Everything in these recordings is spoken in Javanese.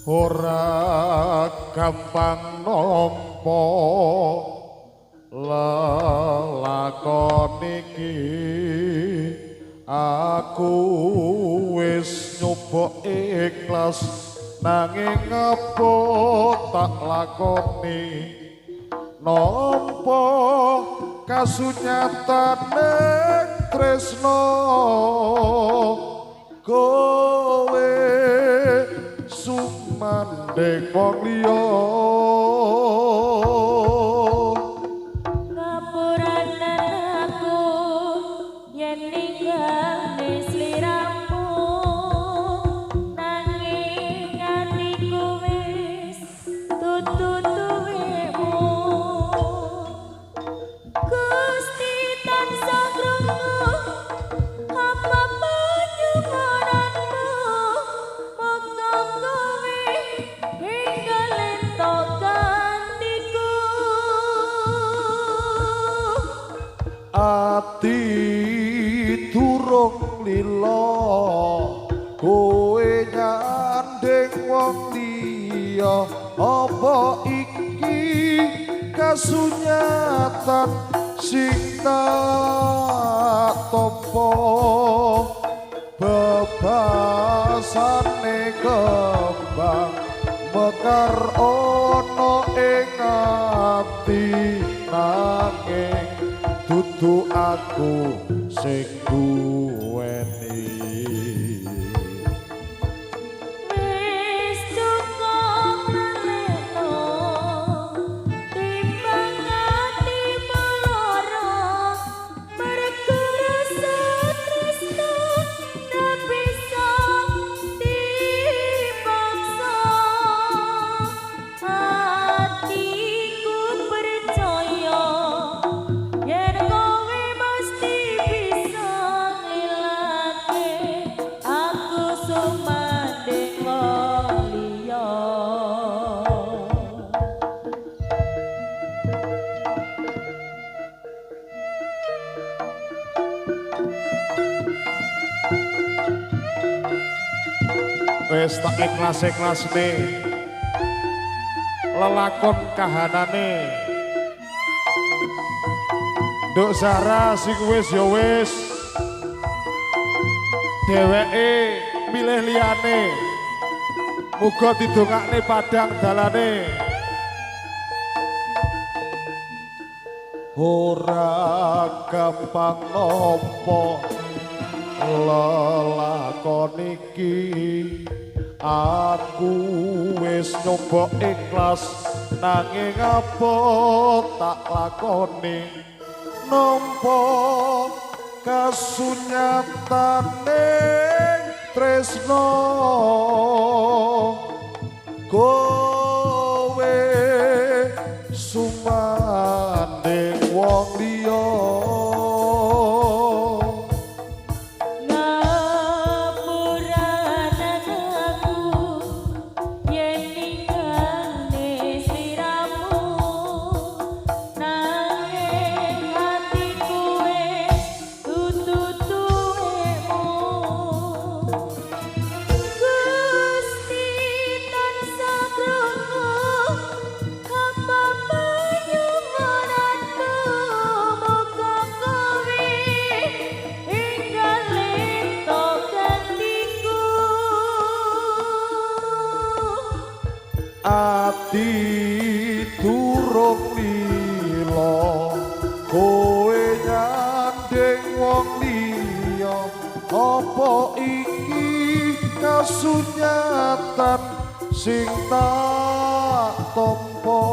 Ora gampang nampa lelakon iki, aku wis nyoba ikhlas nanging apa tak lakoni, nampa kasunyatane tresno kowe sumandhing wong liya. Ngapuranen aku yen ninggalne sliramu, nanging atiku wis dudu duwemu. Gusti tansah krungu apa panyuwunanmu, muga kowe enggal entuk gantiku. Ati durung lila kowe nyanding wong liya, apa iki kasunyatan sing tak tampa, bebasane kembang mekar ana ing ati, nanging dudu aku sing duweni. Wis cukup lalekno timbang atimu lara, mergo rasa tresno ra bisa dipaksa. Atiku percaya yen kowe mesti bisa nglilake aku sumandhing wong liya. Wis tak ikhlas-ikhlasne lelakon kahanane. Nduk Zahra sing wis ya wis, dheweke milih liyane, muga didongakne padang dalane. Ora gampang nampa lelakon iki, aku wis nyoba ikhlas nanging apa tak lakoni, nampa kasunyatane tresno kowe sumandhing wong liya. Ngapuranen aku yen ninggalne sliramu, nanging atiku wis dudu duwemu. Gusti tansah krungu apa panyuwunanmu, muga kowe enggal entuk gantiku. Ati durung lila kowe nyanding wong liya, apa iki kasunyatan sing tak tampa,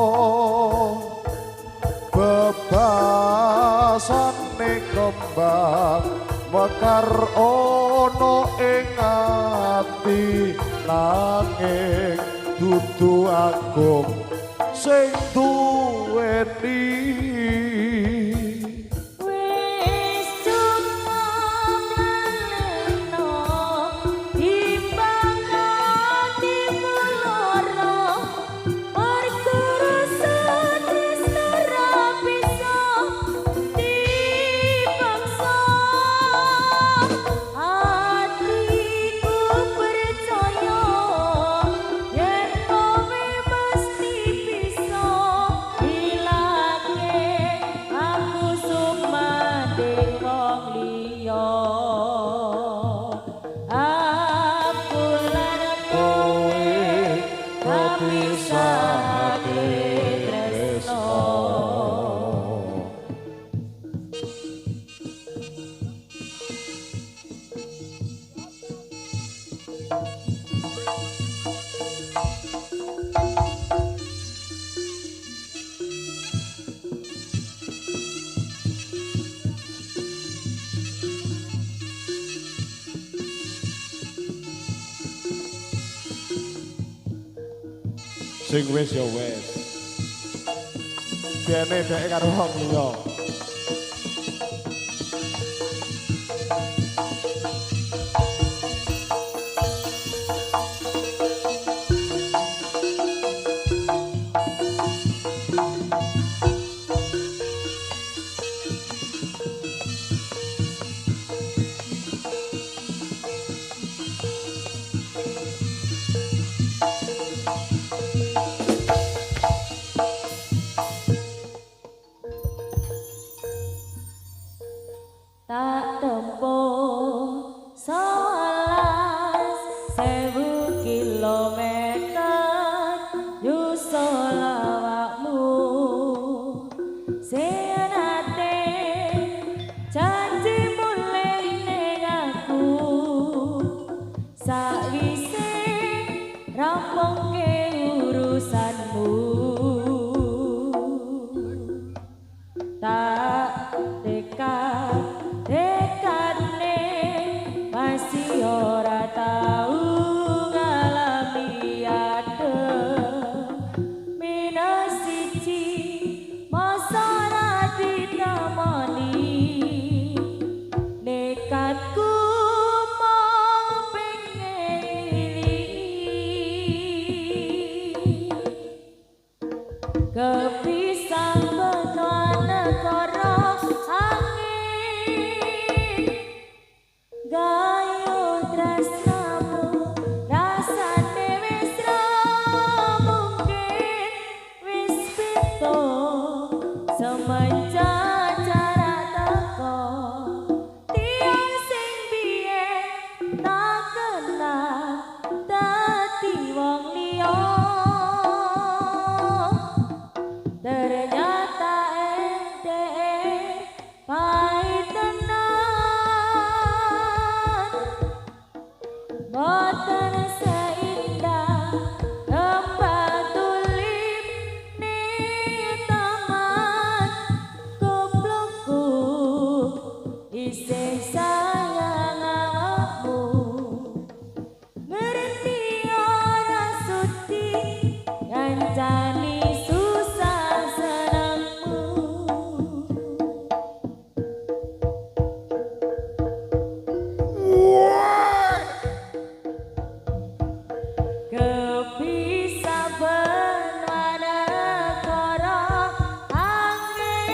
bebasane kembang mekar ana ing ati, nanging dudu aku sing duweni. Wis cukup lalekno timbang atimu lara, mergo rasa tresno ra bisa dipaksa. Atiku percaya yen Sing wis ya wis. Dene dhek karo wong liya. Tak tempuh 11.000 kilometer nyusul awakmu senate janji mulih ning aku sakwise rampungke urusanmu tak tekad tekadne masih ora tau ngalami adem minus siji masa ora ditemoni nekatku mung pengen lili kepisah benua negara angin gayo tresnamu rasane wis ra mungkin wis beda semenjak jarak teko tiyang sing biyen tak kenal dadi wong liya ternyata LDR pahit tenan boten seindah kembang tulip ning taman goblokku isih sayang awakmu ngerti ora sudi ngancani susah senengmu. Kepisah benua negara angin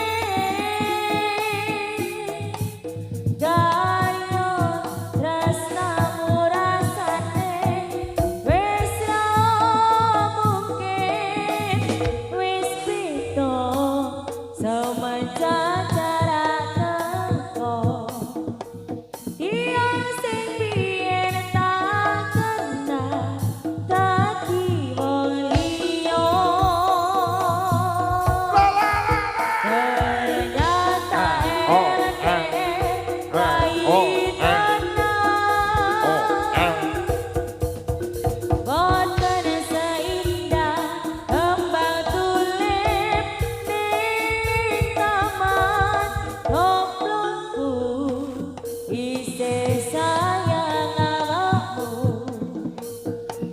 gayo tresnamu rasane wis ra mungkin wis beda semenjak jarak teko tiyang sing biyen tak kenal dadi wong liya ternyata LDR pahit tenan boten seindah kembang tulip ning taman goblokku isih sayang awakmu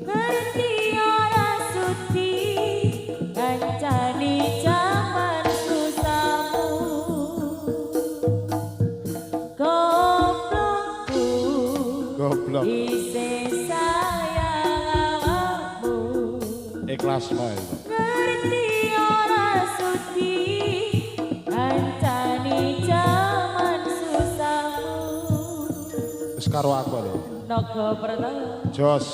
ngerti ora sudi ngancani jaman susahmu goblokku Goblok. isih sayang awakmu Ikhlas wae. ngerti ora sudi ngancani jaman susahmu Wis karo aku lho. Naga Pertama. Jos.